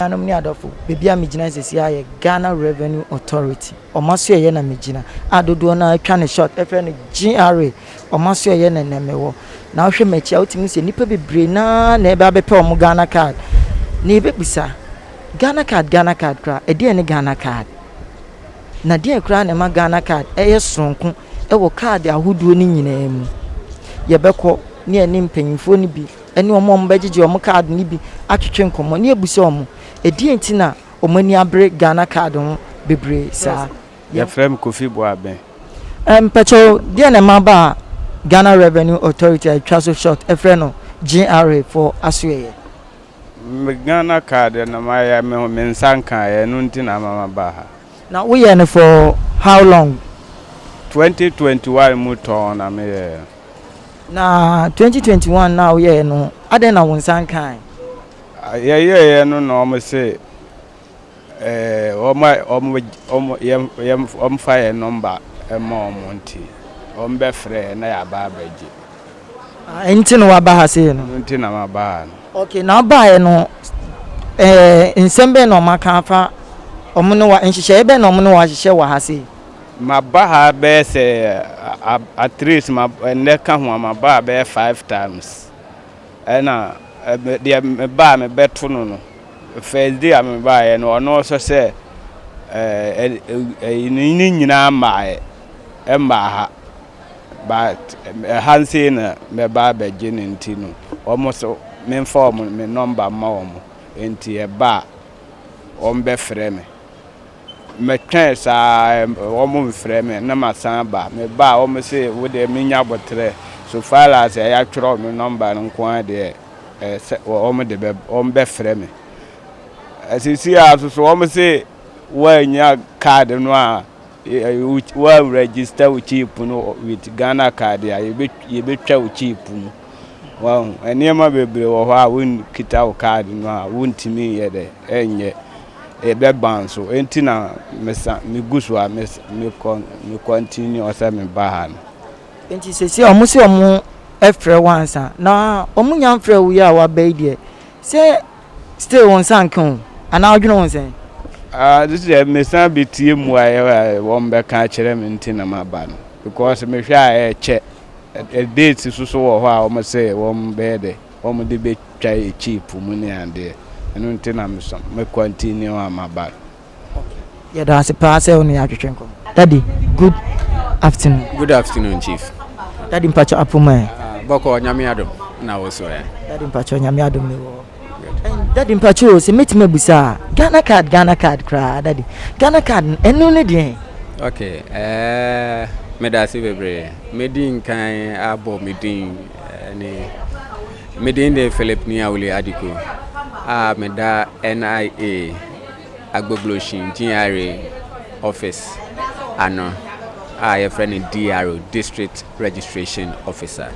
Anuanom ne adɔfo, baabi a megyina seesei ara yɛ Ghana Revenue Authority. Wɔn asoɛeɛ na megyina a dodoɔ no ara atwa no short frɛ no GRA. Wɔn asoɛeɛ na ɛnnɛ mewɔ. Na wohwɛ m'akyi a wotumi hu sɛ nnipa bebree no ara na ɛreba abɛpɛ wɔn Ghana card. Na yɛbɛbisa, Ghana card, Ghana card koraa, ɛdeɛn ne Ghana card? Na deɛn koraa na ɛma Ghana card ɛyɛ soronko wɔ card ahodoɔ no nyinaa mu? Yɛbɛkɔ ne yɛne mpanyinfoɔ no bi ne wɔn a wɔbɛgyegye wɔn card no bi atwetwe nkɔmmɔ ne yɛabisa wɔn, ɛdeɛn nti na wɔn ani abere Ghana card ho bebree saa? Yɛfrɛ me Kofi Boaben. Mpakyɛw, deɛn na ɛma baa Ghana Revenue Authority a ɛtwa so short ɛfrɛ no GRA foɔ asoɛeɛ? Me Ghana card na mayɛ me ho me nsa nkaeɛ ɛno nti na ama maba ha. Na woyɛɛ no for how long? 2021 mu tɔn na meyɛɛ. Na 2021 no a woyɛɛ no adɛn na wo nsa nkae? Yɛyɛeɛ no na wɔn se ɛɛ wɔn a wɔn wɔn yɛn yɛn wɔmfa yɛn nɔmba mma wɔn nti wɔn bɛfrɛ yɛn na yɛaba abɛgye. Ah, nti na waba ha sei no? Ɛno nti na maba ha no. Okay, na wobaeɛ no ɛɛ nsɛm bɛn na wɔn aka afa wɔn ne wa nhyehyɛeɛ bɛn na wɔn ne wa ahyehyɛ wɔ ha sei? Maba ha bɛyɛ sɛ at least ma ɛnnɛ ka ho a maba ha bɛyɛ five times. Ɛna deɛ mebaa mebɛto no no first day a mebaeɛ no ɔno nso sɛ ɛɛ ɛyi ne nyinaa mmaeɛ ɛmmaa ha but ɛha nso na mɛba abɛgye no nti no wɔn so memfa wɔn me number mma wɔn nti ɛba a wɔn bɛfrɛ me. Mɛtwɛn saa wɔn mfrɛ me na masan ba. Meba a wɔn se wo deɛ menya abotire so far as yɛatwerɛ me number no nko ara deɛ ɛsɛ wɔn de bɛ wɔn bɛfrɛ me. Seesei a nso so wɔn se woannya card no a woan register wo chip no with Ghana card a yɛbɛtwa wo chip mu. Wahu nneɛma bebree wɔ hɔ a wonkita wo card no a wontumi nyɛ dɛ ɛnyɛ ɛbɛba nso nti na mesa megu so a mekɔ me continue sɛ meba ha no. Nti seesei a wɔn se wɔn frɛ wo ansa na wɔn nya mfrɛ wo yi a waba yi deɛ sɛ still wo nsa nka o anaa wodwene ho sɛn? Ah, this deɛ mesan bɛtie mmuaeɛ a wɔn bɛka akyerɛ me nti na maba no because mehwɛ a ɛkyɛ date so so wɔ hɔ a wɔn sɛ wɔn bɛyɛ dɛ wɔn de bɛtwa yɛ chip mu ne adeɛ ɛno nti na mesɔ me continue a maba no. Yɛda ase paa sɛ wo ne yɛ atwetwe nkɔmmɔ. Daddy, good afternoon. Good afternoon, Chief. Daddy, mpakyɛ apoma ɛ? Bɔkɔ Nyame adom na wo so ɛ? Daddy, mpakyɛ Nyame adom me wɔ. Daddy, mpakyɛ o sɛ mɛtumi abusa a Ghana card, Ghana card koraa daddy. Ghana card no ɛno ne deɛn? Okay, meda ase bebree. Medi nkan abɔ me din ne me din de Philip Niawuli Adiko a meda NIA Agbogbloshie GRA office ano a yɛfrɛ no DRO, District Registration Officer.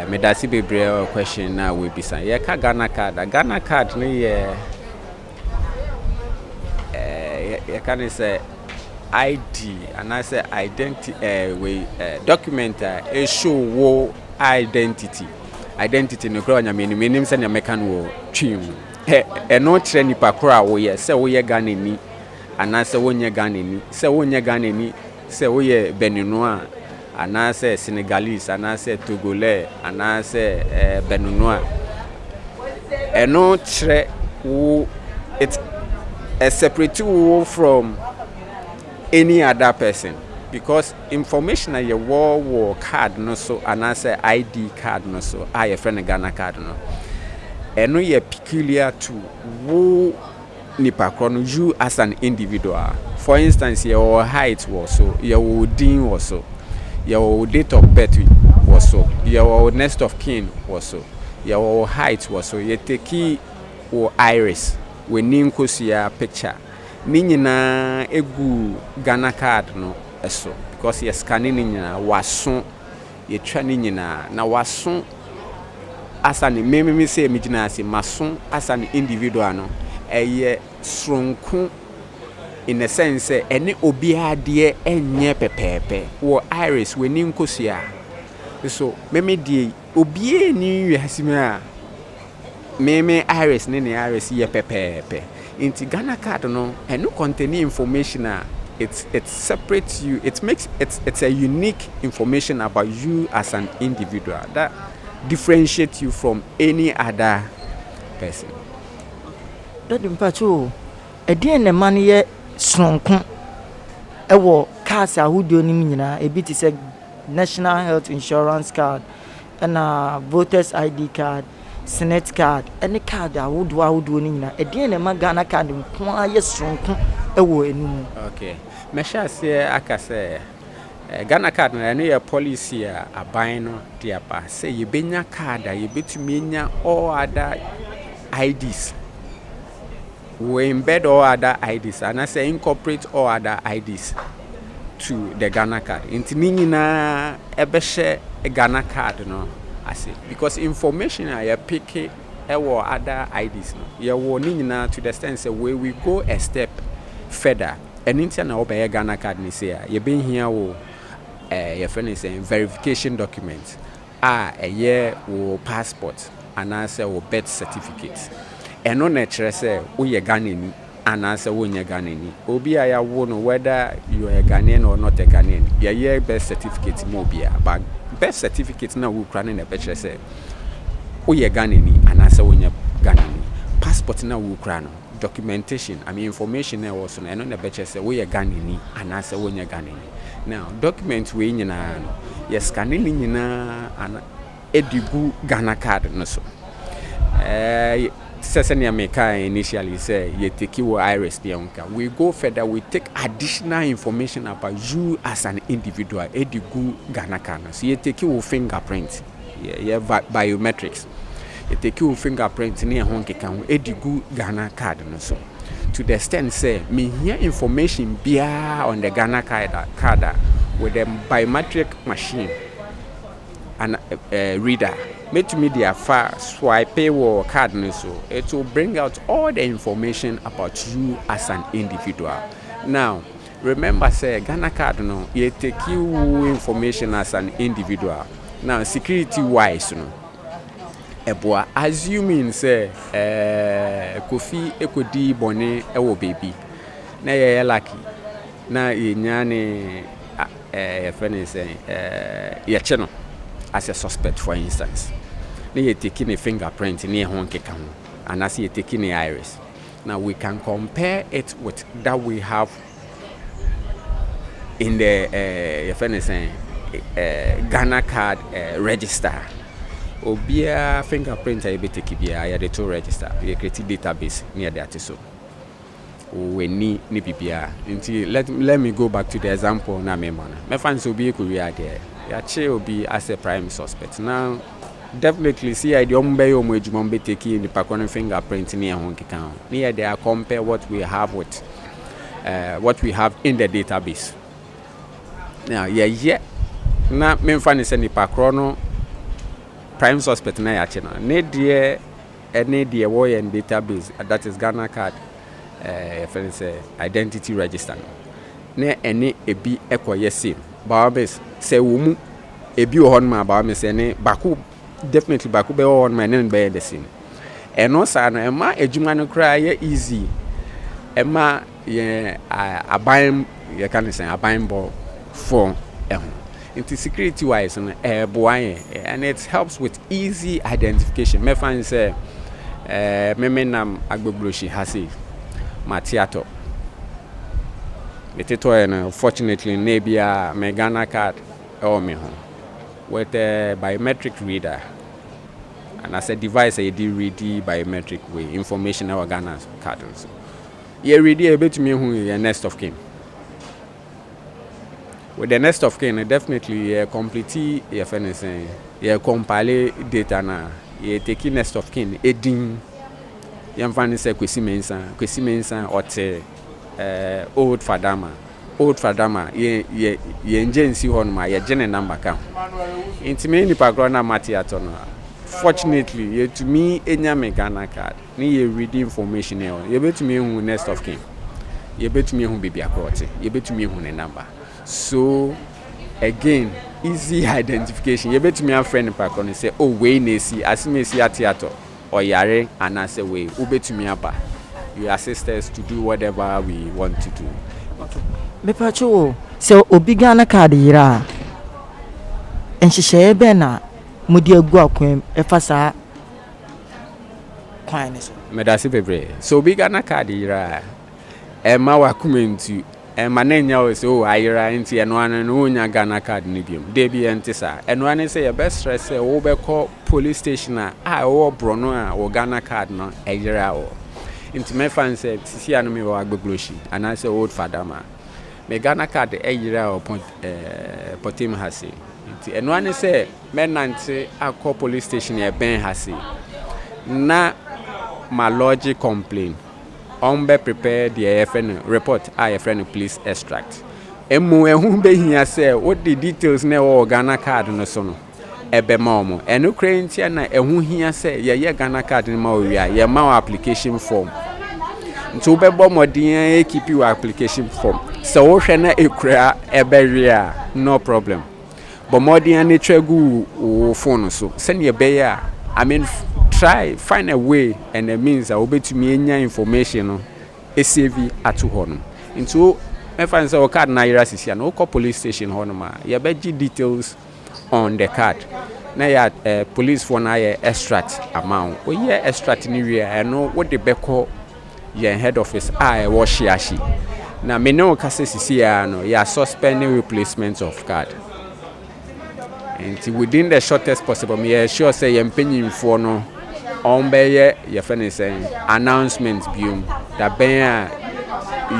Meda ase bebree wɔ question na woebisa. Yɛka Ghana card a, Ghana card no yɛ yɛka ne sɛ ID anaasɛ identity wei document a ɛshow wo identity. Identity no koraa Onyame anim menim sɛnea mɛka no wɔ Twi mu. Ɛno kyerɛ nipa koro a woyɛ sɛ woyɛ Ghanani anaasɛ wonyɛ Ghanani, sɛ wonyɛ Ghanani sɛ woyɛ Beninois anaasɛ Senegalese anaasɛ Togolais anaasɛ Beninois. Ɛno kyerɛ wo it separate wo from any other person because information a yɛwɔ wɔ card no so anaasɛ ID card no so a yɛfrɛ no Ghana card no, ɛno yɛ peculiar to wo nipa korɔ no, you as an individual. For instance, yɛwɔ height wɔ so, yɛwɔ wo din wɔ so, yɛwɔ wo date of birth wɔ so, yɛwɔ wo next of kin wɔ so, yɛwɔ wo height wɔ so, yɛtake wo iris, w'ani nkosua picture ne nyinaa egu Ghana card no so because yɛ scan ne nyinaa, w'aso yɛtwa ne nyinaa na w'aso asa ne mmemme sɛ megyina ase m'aso asa ne individual no ɛyɛ soronko in a sense sɛ ɛne obiara deɛ ɛnyɛ pɛpɛɛpɛ. Wɔ iris, w'ani nkosua so meme deɛ obiara ni wiase mu a Me iris ne ne iris yɛ pɛpɛɛpɛ. Nti Ghana Card no, ɛno contain information a it separates you, it makes it's a unique information about you as an individual that differentiates you from any other person. Daddy, mpakyɛ o, ɛdeɛn na ɛma no yɛ soronko ɛwɔ cards ahodoɔ no mu nyinaa? Ebi te sɛ National Health Insurance Card, ɛna voters ID card, SSNIT card, ɛne card ahodoɔ ahodoɔ no nyinaa. Ɛdeɛn na ɛma Ghana Card nko ara yɛ soronko ɛwɔ anim? Okay, mɛhyɛ aseɛ aka sɛ Ghana Card no, ɛno yɛ policy a aban no de aba sɛ yɛbɛnya card a yɛbɛtumi anya all other IDs. We embed all other IDs anaasɛ incorporate all other IDs to the Ghana Card. Nti ne nyinaa ɛbɛhyɛ Ghana Card no ase because information a yɛpick ɛwɔ other IDs no, yɛwɔ ne nyinaa, to the extent sɛ we go a step further. Ɛno nti na wɔbɛyɛ Ghana Card ne sɛ a yɛbɛhia wo yɛfrɛ no sɛ verification document a ɛyɛ wo passport anaasɛ wo birth certificate. Ɛno na ɛkyerɛ sɛ woyɛ Ghanani anaasɛ wonyɛ Ghanani. Obi a yɛawo no, whether you are a Ghanaian or not a Ghanaian, yɛyɛ birth certificate ma obiara, but birth certificate na wokura no na ɛbɛkyerɛ sɛ woyɛ Ghanani anaasɛ wonyɛ Ghanani. Passport na wokura no, documentation, I mean information na ɛwɔ so no, ɛno na ɛbɛkyerɛ sɛ woyɛ Ghanani anaasɛ wonyɛ Ghanani. Now, document wei nyinaa no, yɛscan ne nyinaa ana ɛde gu Ghana Card no so. Sɛ sɛnea meka initially sɛ yɛtake wɔ iris deɛ nka, we go further, we take additional information about you as an individual ɛde gu Ghana Card no so. Yɛtake wo fingerprint, yɛ biometrics, yɛtake wo fingerprint ne ɛho nkeka ho ɛde gu Ghana Card no so, to the extent sɛ mehia information biara on the Ghana card a, with the biometric machine and reader, mɛtumi de afa swipe wɔ card no so, it will bring out all the information about you as an individual. Now, remember sɛ Ghana Card no, yɛ take wo information as an individual. Now, security wise no, ɛboa. Assuming sɛ Kofi ekodi bɔne ɛwɔ baabi na yɛyɛ lucky na yɛnya ne yɛfrɛ ne sɛ yɛkye no as a suspect, for instance, na yɛtake ne fingerprint ne ɛho nkeka ho anaasɛ yɛtake ne iris. Now we can compare it with that we have in the yɛfrɛ ne sɛn, Ghana Card register. Obiara fingerprint a yɛbɛtake biara, yɛde to register, yɛcreate database ne yɛde ate so, w'ani ne biribiara. Nti let me go back to the example na mema no. Mɛfa no sɛ obi ɛkɔwie adeɛ, yɛakye obi as a prime suspect. Now, definitely CID ɔmo bɛyɛ ɔmo adwuma, ɔmo bɛtake nipa korɔ no fingerprint ne ɛho nkeka ho ne yɛde compare what we have with what we have in the database. Now, yɛyɛ na memfa ne sɛ nipa korɔ no, prime suspect na yɛakye no, ne deɛ ɛne deɛ wɔyɛ in database, that is Ghana Card yɛfrɛ no sɛ identity register no, na ɛne ebi ɛkɔyɛ same. Bawabes sɛ wɔ mu ebi wɔ hɔ nom a, bawabes ɛne baako, definitely baako bɛwɔ hɔ nom a ɛne no bɛyɛ the same. Ɛno saa no, ɛma adwuma no koraa yɛ easy. Ɛma yɛn aban, yɛka no sɛ aban bɔ fɔ ɛho. Nti security wise no, ɛɛboa yɛn and it helps with easy identification. Mɛfa n sɛ meme nam Agbogbloshie ha sei, mate atɔ metetɔɛ no, fortunately na ebia me Ghana Card ɛwɔ me ho. With a biometric reader anaasɛ device a yɛde read biometric way information ɛwɔ Ghana Card nso, yɛ read a, yɛbɛtumi ehu yɛ next of kin. With the next of kin no, definitely yɛ complete, yɛfɛ ne sɛn, yɛ compile data na yɛ take next of kin edin. Yɛmfa ne sɛ Kwesi Mensa. Kwesi Mensa ɔte Old Fadama. Old Fadama, yɛ yɛ yɛn gye nsi hɔ nom a, yɛgye ne number ka ho. Nti me nipa korɔ na mate atɔ no, fortunately yɛtumi enya me Ghana Card ne yɛ read information ɛwɔ, yɛbɛtumi ehu next of kin, yɛbɛtumi ehu beebi akorɔ te, yɛbɛtumi ehu ne number. So again, easy identification. Yɛbɛtumi afrɛ nipa korɔ no sɛ, oh, wei na esi asem esi ate atɔ. Ɔyare anaasɛ wei, wobɛtumi aba. You assist us to do whatever we want to do. Okay. Mepatwo o, sɛ obi Ghana Card yera a, nhyehyɛeɛ bɛn na mode agu akwan mu ɛfa saa kwan no so? Medase bebree. Sɛ obi Ghana Card yera a, ɛmma w'akoma ntu. Ɛmma no nnyɛ wo sɛ oh ayera nti ɛno ara no wonnya Ghana card no biom. Dabi ɛnte saa. Ɛno ara ne sɛ yɛbɛsrɛ sɛ wobɛkɔ police station a a ɛwɔ borɔno a wo Ghana card no ɛyera wɔ. Nti mɛfa no sɛ sisi a no mewɔ Agbogbloshie anaasɛ Old Fadama. Me Ghana card ɛyera wɔ pɔt ɛɛ Pɔtem ha sei. Nti ɛno ara ne sɛ mɛnante akɔ police station a ɛbɛn ha sei na ma lodge complain. Wɔbɛ prepare deɛ yɛfrɛ no report a yɛfrɛ no police extract. Mmom ɛho bɛhia sɛ wode details no a ɛwɔ wɔ Ghana card no so no ɛbɛma wɔn. Ɛno koraa nti na ɛho hia sɛ yɛyɛ Ghana card no ma wo wie a, yɛma wo application form. Nti wobɛbɔ mmɔden akeepi wɔ application form. Sɛ wohwɛ na ɛkura ɛbɛwe a, no problem. Bɔ mmɔden ara na twa gu wo phone so sɛnea ɛbɛyɛ a, I mean, try find a way and a means a wobɛtumi anya information no esave ato hɔ nom. Nti wo mɛfa no sɛ wo card no ayera sisi a na wokɔ police station hɔ nom a, yɛbɛgye details on the card na yɛ eh, police foɔ no ayɛ extract ama wo. Woyɛ extract no wie a, ɛno wode bɛkɔ yɛn head office a ɛwɔ Shiashi. Na me ne wo kasa sisi ara no, yɛ suspend replacement of card. Nti within the shortest possible, me yɛ sure sɛ yɛn mpanyinfoɔ no wɔn bɛyɛ yɛfɛ ne sɛn announcement biom da bɛn a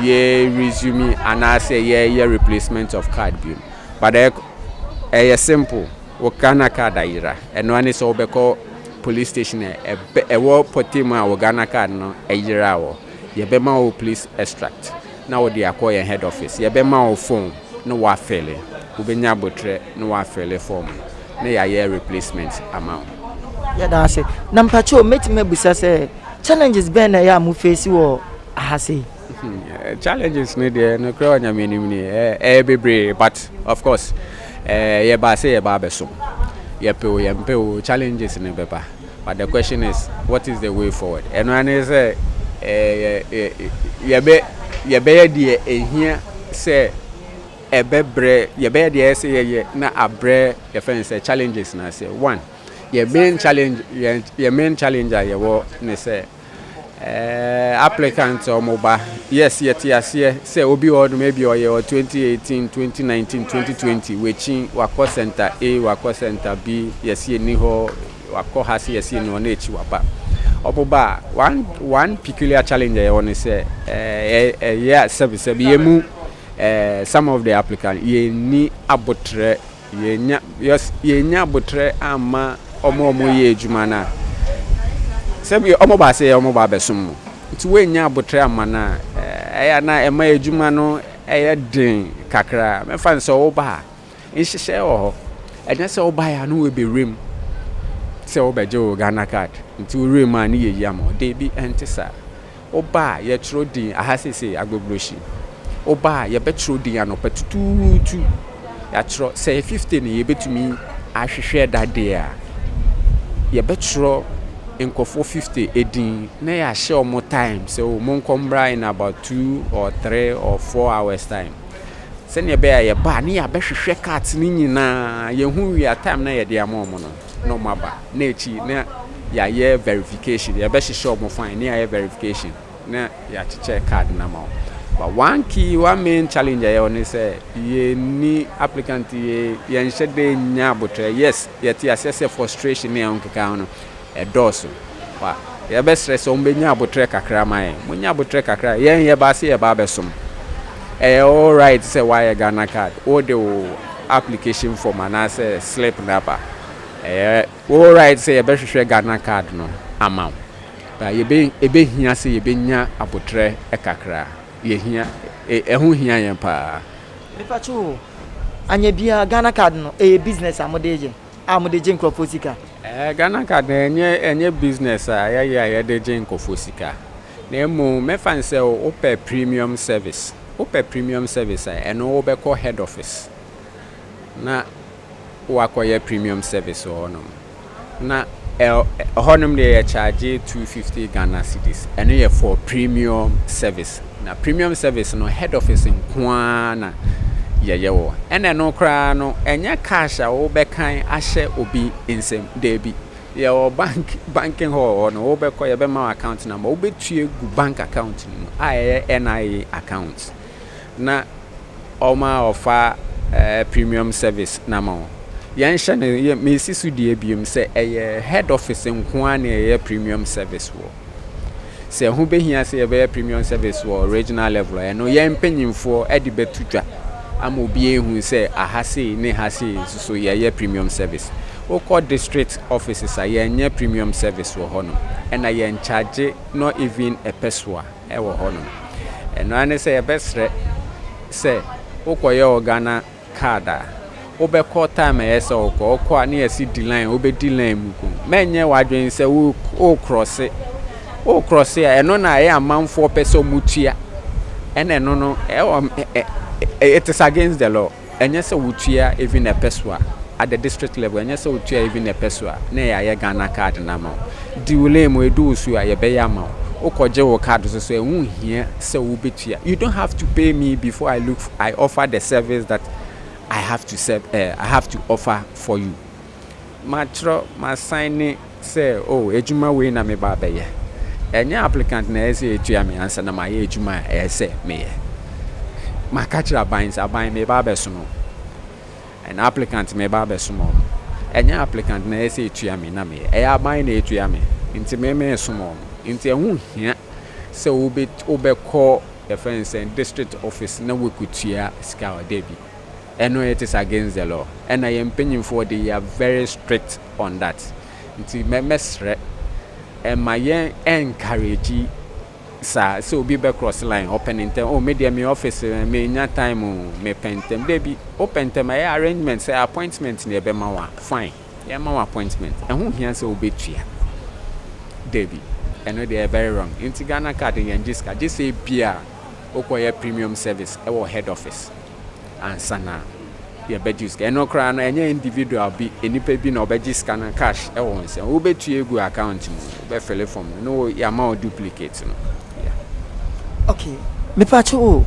yɛ resume anaasɛ yɛyɛ replacement of card biom. But ɛyɛ simple. Wo Ghana card ayera. Ɛno ara ne sɛ wobɛkɔ police station a ɛbɛ ɛwɔ pɔtɛmu a wo Ghana card no ɛyera wɔ. Yɛbɛma wo police extract na wode akɔ yɛn head office. Yɛbɛma wo form na woafill. Wobɛnya abotrɛ na woafill form no na yɛayɛ replacement ama wo. Yɛda ase. Na mpakyɛw mɛtumi abusa sɛ challenges bɛn na ɛyɛ a mo face wɔ aha sei? Challenges no deɛ, nokorɛ wɔ Nyame anim ni, ɛyɛ bebree, but of course yɛbaa sɛ yɛba abɛsom. Yɛpɛ o, yɛmpɛ o, challenges no bɛba, but the question is, what is the way forward? Ɛno ara ne sɛ yɛbɛ yɛbɛyɛ deɛ ɛhia sɛ ɛbɛbrɛ yɛbɛyɛ deɛ ɛyɛ sɛ yɛyɛ na abrɛ yɛfɛ no sɛ challenges no ase. One, yɛ main challenge a yɛwɔ ne sɛ applicant a wɔn ba, yes, yɛte aseɛ sɛ obi wɔ hɔnom, ebi ɔyɛ wɔ 2018, 2019, 2020, w'akyi wakɔ center A, wakɔ center B, yɛsi eni hɔ, wakɔ ha si yɛsi eni hɔ, na ekyi waba. Ɔmo ba a, one peculiar challenge a yɛwɔ ne sɛ ɛyɛ a sɛbisɛbi yɛn mu some of the applicant yɛnni abotrɛ. Yɛnya, yes, yɛnya abotrɛ ama ɔmo a ɔmo yɛ adwuma no a, sɛbi ɔmo ba sɛ ɔmo ba abɛsom mo, nti woanya abotrɛ ama no a, ɛyɛ na ɛma adwuma no ɛyɛ den kakra. Mɛfa no sɛ woba a, nhyehyɛe wɔ hɔ. Ɛnyɛ sɛ wobaeɛ a na wɔbɛwura mu sɛ wobɛgye wo Ghana Card, nti wowura mu a ne yɛyi ama wo. Deebi, ɛnte saa. Woba a, yɛtwerɛ din aha seesei Agbogbloshie. Woba a, yɛbɛtwerɛ din anɔpa tutuutu. Yɛatwerɛ sɛ yɛ 50 no, yɛbɛtumi ahwehwɛ dadeɛ a yɛbɛtwerɛ nkurɔfoɔ 50 edin na yɛahyɛ wɔn time sɛ o monkɔ mmra in about 2 or 3 or 4 hours time, sɛnea ɛbɛyɛ a yɛba a ne yɛabɛhwehwɛ cards no nyinaa. Yɛhu wie a, time na yɛde ama wɔn no na wɔn aba na akyi na yɛayɛ verification. Yɛbɛhyehyɛ wɔn fine ne yɛayɛ verification na yɛakyekyɛ card no ama wɔn. But one main challenge a yɛwɔ ne sɛ yɛni applicant yɛ yɛnhyɛ de nya abotrɛ. Yes, yɛte aseɛ sɛ frustration ne ɛho keka ho no ɛdɔɔso wa. Yɛbɛsrɛ sɛ wɔbɛnya abotrɛ kakra ma yɛn. Monya abotrɛ kakra, yɛn yɛba sɛ yɛba abɛsom. Ɛyɛ all right sɛ woayɛ Ghana Card, wode wo application form anaasɛ slip no aba. Ɛyɛ all right sɛ yɛbɛhwehwɛ Ghana Card no ama wo, but yɛbɛ ɛbɛhia sɛ yɛbɛnya abotrɛ kakra. Yɛhia, ɛho hia yɛn paa. Mepatwo, anya biara Ghana Card no ɛyɛ business a mode gye a mode gye nkurɔfoɔ sika? Ghana Card no ɛnyɛ business a yɛyɛ a yɛde gye nkurɔfoɔ sika, na mmom mɛfa no sɛ wopɛ premium service, wopɛ premium service a, ɛno wobɛkɔ head office na wakɔyɛ premium service wɔ hɔnom na Ɛhɔnom deɛ yɛ charge 250 Ghana cedis. Ɛno yɛ for premium service. Na premium service no, head office nko ara na yɛyɛ wɔ. Ɛna ɛno koraa no, ɛnyɛ cash a wobɛkan ahyɛ obi nsam, daabi. Yɛwɔ banking hall hɔ no, wobɛkɔ, yɛbɛma wo account number, wobɛtue gu bank account no mu a ɛyɛ NIA account na ɔma ɔfa premium service na ma wo. Yɛnhyɛ no yɛ mesi so deɛ biom sɛ ɛyɛ head office nko ara na ɛyɛ premium service wɔ. Sɛ ɛho bɛhia sɛ yɛbɛyɛ premium service wɔ regional level a, ɛno yɛn mpanyinfoɔ ɛde bɛto dwa ama obi ehu sɛ aha sei ne ha sei nso so yɛyɛ premium service. Wokɔ district offices a, yɛnyɛ premium service wɔ hɔnom, ɛna yɛn charge not even a pesewa ɛwɔ hɔnom. Ɛno ara ne sɛ yɛbɛsrɛ sɛ wokɔyɛ wɔ Ghana Card a, wobɛkɔ time a ɛyɛ sɛ wokɔ, wokɔ a ne yɛsi di line, wobɛdi line mu ko. Mɛnyɛ w'adwene sɛ wo wo cross, wo cross a, ɛno na ɛyɛ amanfoɔ pɛ sɛ ɔmo tua. Ɛna ɛno no ɛwɔ ɛ ɛ it is against the law. Ɛnyɛ sɛ wotua even a pesewa at the district level, ɛnyɛ sɛ wotua even a pesewa na yɛ ayɛ Ghana Card na ama wo. Di wo lane mu, edu wo so a, yɛbɛyɛ ama wo. Wokɔgye wo card so so, ɛho hia sɛ wobɛtua. You don't have to pay me before I offer the service that I have to serve, I have to offer for you. Matwerɛ, masign ne sɛ, oh, edwuma wei na meba abɛyɛ. Ɛnyɛ applicant na ɛyɛ sɛ etua me ansa na mayɛ edwuma a ɛyɛ sɛ meyɛ. Maka kyerɛ aban sɛ aban, meba abɛsom wo. Ɛna applicant, meba abɛsom wɔn. Ɛnyɛ applicant na ɛyɛ sɛ etua me na meyɛ. Ɛyɛ aban na etua me. Nti me mesom wɔn. Nti ɛho hia sɛ wobɛkɔ yɛfrɛ no sɛ district office na wokutua sika a ɔda bi. Ɛno it is against the law. Ɛna yɛn mpanyinfoɔ de, are very strict on that. Nti mɛsrɛ, ɛma yɛn encourage saa sɛ obi bɛ cross line, ɔpɛ ne ntɛm. Oh, me deɛ, me office me nya time o, me pɛ ntɛm. Debi, wopɛ ntɛm, ɛyɛ arrangement sɛ appointment na yɛbɛma wo a, fine, yɛma wo appointment. Ɛho hia sɛ wobɛtua? Debi, ɛno deɛ very wrong. Nti Ghana Card, yɛn gye sika gye sɛ ebia wokɔyɛ premium service ɛwɔ head office ansa na yɛbɛgye sika. Ɛno koraa no, ɛnyɛ individual bi, nipa bi na ɔbɛgye sika no cash ɛwɔ wɔn nsam. Wobɛtua egu account mu, wobɛfill form no na yɛama wo duplicate no. Yeah. Okay, mepatwe o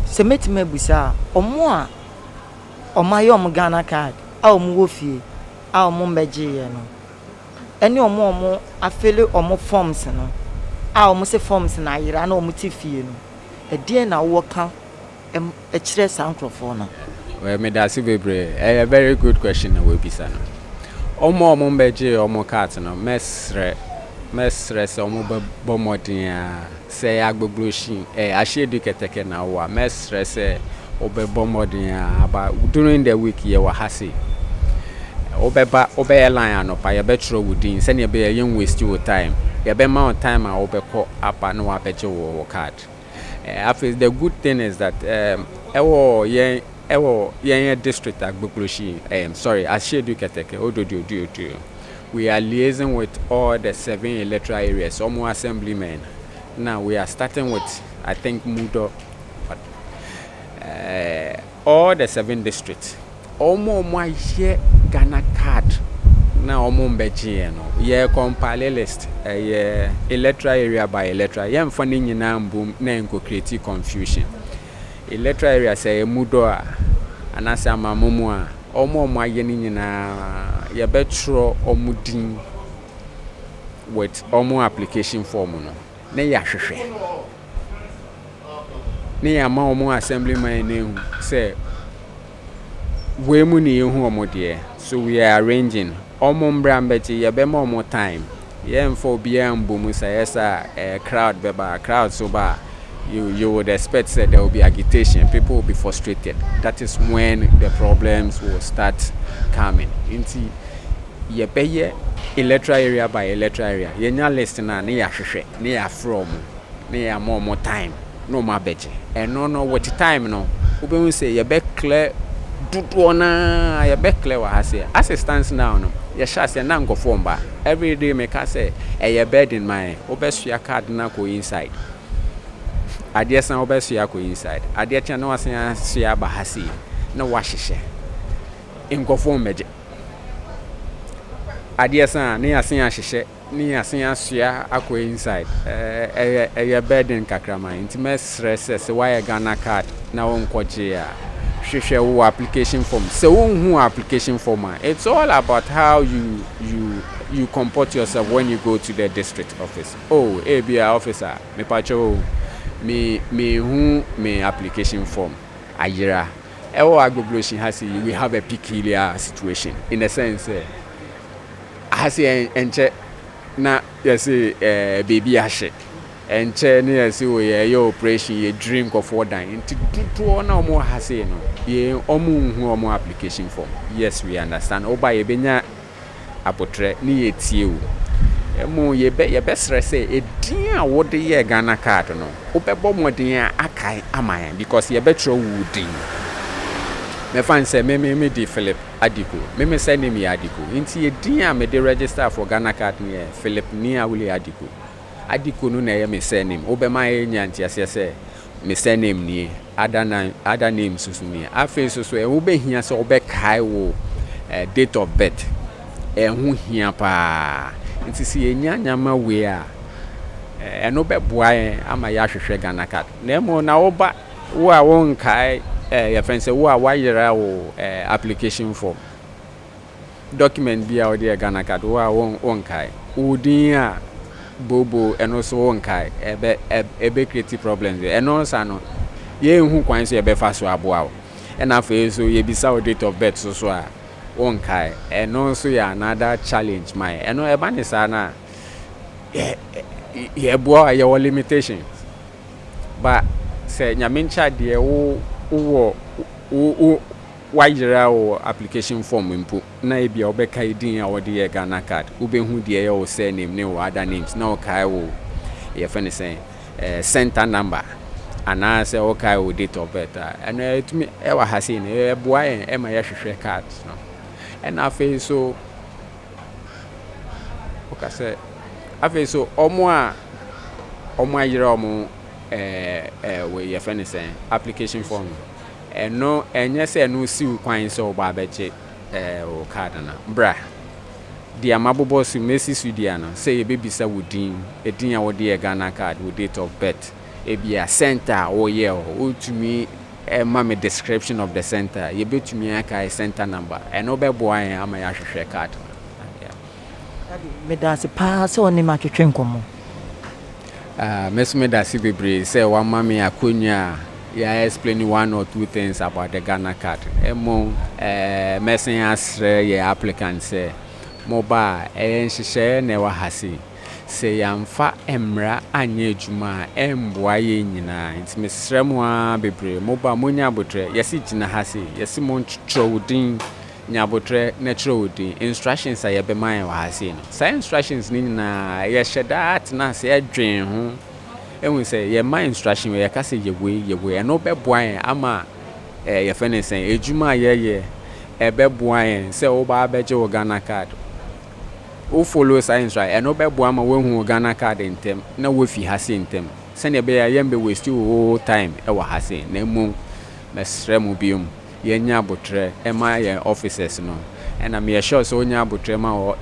sɛ mɛtumi abusa a, ɔmo a ɔmo ayɛ ɔmo Ghana Card a ɔmo wɔ fie a ɔmo mbɛgyeeɛ no, ɛne ɔmo a ɔmo afill ɔmo forms no a ɔmo sɛ forms no ayera na ɔmo te fie no, ɛdeɛn na wowɔ ka ɛkyerɛ saa nkurɔfoɔ no? Well, meda ase bebree. Ɛyɛ very good question na wɔabisa no. Ɔmo a ɔmo mbɛgye ɔmo card no, mɛsrɛ sɛ ɔmo bɛbɔ mmɔden a sɛ ɛyɛ Agbogbloshie, ɛyɛ Ashiedu Keteke na wɔ a, mɛsrɛ sɛ wobɛbɔ mmɔden a aba during the week. Yɛwɔ ha sei, wobɛba, wobɛyɛ line anɔpa, yɛbɛtwerɛ wo din sɛnea ɛbɛyɛ yɛn waste wo time. Yɛbɛma wo time a wobɛkɔ aba na wabɛgye wo card. Afei the good thing is that ɛwɔ yɛn yɛ district Agbogbloshie, sorry, Ashiedu Keteke, Odododiodio, we are liaising with all the seven electoral areas ɔmo assemblymen. Now we are starting with, I think, Mudo, but all the seven districts, ɔmo ayɛ Ghana Card na ɔmo mbɛgyeeɛ no, yɛ compile list, ɛyɛ electoral area by electoral. Yɛmfa ne nyinaa mbom na nkɔ create confusion. Electoral area, sɛ ɛyɛ Mudo a anaasɛ Amamomu a, ɔmo ayɛ no nyinaa, yɛbɛtwerɛ ɔmo din with ɔmo application form no na yɛahwehwɛ ne yɛama ɔmo assemblyman no ehu sɛ wei mu ne yɛhu ɔmo deɛ. So we are arranging ɔmo mbra mbɛgye. Yɛbɛma ɔmo time. Yɛmfa obiara mbɔ mu sɛ ɛyɛ sɛ crowd bɛba. Crowd so ba, you would expect sɛ there will be agitation, people will be frustrated. That is when the problems will start coming. Nti yɛbɛyɛ electoral area by electoral area. Yɛnya list na ne yɛahwehwɛ ne yɛafrɛ ɔmo ne yɛama ɔmo time na ɔmo abɛgye. Ɛno no, with time no, wobɛhu sɛ yɛbɛ clear dodoɔ naa, yɛbɛ clear wɔ ha. Sɛ as it stands now no, yɛhyɛ aseɛ na nkɔfoɔ mba. Every day meka sɛ ɛyɛ burden ma yɛn. Wobɛsoa card na kɔ inside, adeɛ san wobɛsoa akɔ inside, adeɛ kyɛn na wasan asoa aba ha sei na wahyehyɛ. Nkɔfoɔ mmɛgye. Adeɛ san a ne yɛasen ahyehyɛ ne yɛasen asoa akɔ inside. Ɛyɛ burden kakra ma nti mɛsrɛ sɛ woayɛ Ghana Card na wonkɔgye a, hwehwɛ wo application form. Sɛ wonhu application form a, it's all about how you comport yourself when you go to the district office. Oh, ebia, officer, mepakyɛ o, me mehu me application form ayera. Ɛwɔ Agbogbloshie ha si, we have a peculiar situation in the sense sɛ ha si ɛnkyɛ na yɛsɛ beebi ahye, ɛnkyɛ ne yɛsɛ o yɛyɛ operation, yɛdwiri nkɔfoɔ dan. Nti dodoɔ na ɔmo ha sei no, yɛ ɔmo nhu ɔmo application form. Yes, we understand. Ɔba, yɛbɛnya abotire ne yɛtie o. Ɛmo yɛbɛsrɛ sɛ edin a wɔde yɛ Ghana Card no, wobɛbɔ mmɔden a akae ama yɛn, because yɛbɛtwerɛ wo din. Mɛfa n sɛ me di Philip Adiko, me surname yɛ Adiko, nti edin a mede register for Ghana Card no yɛ Philip Niawule Adiko. Adiko no na ɛyɛ me surname. Wobɛma yɛ nya nteaseɛ sɛ me surname nie, other na other name soso nie. Afei soso ɛho bɛhia sɛ wobɛkae wo date of birth. Ɛho hia paa. Nti sɛ yɛnya nyama wei a, ɛno bɛboa yɛn ama yɛahwehwɛ Ghana Card. Na mmom na woba, wo a wonkae, yɛfrɛ sɛ wo a woayera wo application form, document bi a wɔde yɛ Ghana Card, wo a wonkae wo din a bobo, ɛno so wonkae, ɛbɛ create problems. Ɛno sa no, yɛnhu kwan so yɛbɛfa so aboa wo. Ɛna afei so yɛbisa wo date of birth so a wonkae, ɛno nso yɛ another challenge ma yɛ. Ɛno ɛba ne saa no a, yɛboa a yɛwɔ limitations, but sɛ Nyame nkyɛ adeɛ, wo wowɔ wo wayera wo application form mpo na ebi a wobɛkae din a wɔde yɛ Ghana Card, wobɛhu deɛ ɛyɛ wo surname ne wo other names, na wokae wo yɛfɛ ne sɛn center number anaasɛ wokae wo date of birth a, ɛno ɛtumi ɛwɔ ha sei no, ɛboa yɛn ɛma yɛhwehwɛ card no. Ɛna afei so woka sɛ afei so ɔmo a ɔmo ayerɛ ɔmo ɛɛ ɛɛ wei yɛfrɛ ne sɛn application form, ɛno ɛnyɛ sɛ ɛno siw kwan sɛ ɔba abɛgye wo card no. Bra, deɛ mabobɔ so mesi so dua no sɛ yɛbɛbisa wo din, edin a wɔde yɛ Ghana Card, wo date of birth, ebia center a wɔyɛ hɔ, wotumi ɛma me description of the center, yɛbɛtumi akae center number, ɛno bɛboa yɛn ama yɛahwehwɛ card no. Meda ase paa sɛ ɔne me atwetwe nkɔmmɔ. Me nso meda ase bebree sɛ wama me akonnwa a yɛ explain one or two things about the Ghana Card. Ɛmo mɛsen asrɛ yɛ applicant sɛ moba a, ɛyɛ nhyehyɛeɛ na ɛwɔ ha sei. Sɛ yɛamfa mmara anyɛ adwuma a, ɛmboa yɛn nyinaa. Nti mesrɛ mo ara bebree, moba, monya abotrɛ. Yɛse gyina ha sei, yɛse montwerɛ wo din, nya abotrɛ na kyerɛ wo din. Instructions a yɛbɛma yɛn wɔ ha sei no, saa instructions no nyinaa yɛhyɛ daa tena ase ɛdwen ho ɛhu sɛ yɛma instruction wei, yɛka sɛ yɛ wei, yɛ wei, ɛno bɛboa yɛn ama yɛfrɛ no sɛn, edwuma a yɛyɛ ɛbɛboa yɛn sɛ woba abɛgye wo Ghana Card, wo follow saa instruction, ɛno bɛboa ma woahu wo Ghana Card ntɛm na woafi ha sei ntɛm, sɛnea ɛbɛyɛ a yɛmbɛ waste wo time ɛwɔ ha sei. Na mmom mɛsrɛ mo biom, yɛnya abotrɛ ɛma yɛn officers no. Ɛna meyɛ sure sɛ wonya abotrɛ ma wɔ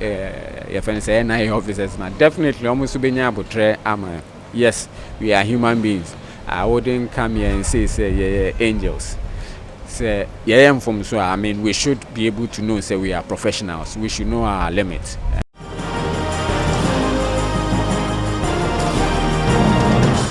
yɛfrɛ no sɛ NIA officers na definitely ɔmo nso bɛnya abotrɛ ama. Yes, we are human beings. I wouldn't come here and say yɛyɛ angels. Sɛ yɛyɛ mfomso a, I mean, we should be able to know say we are professionals, we should know our limits.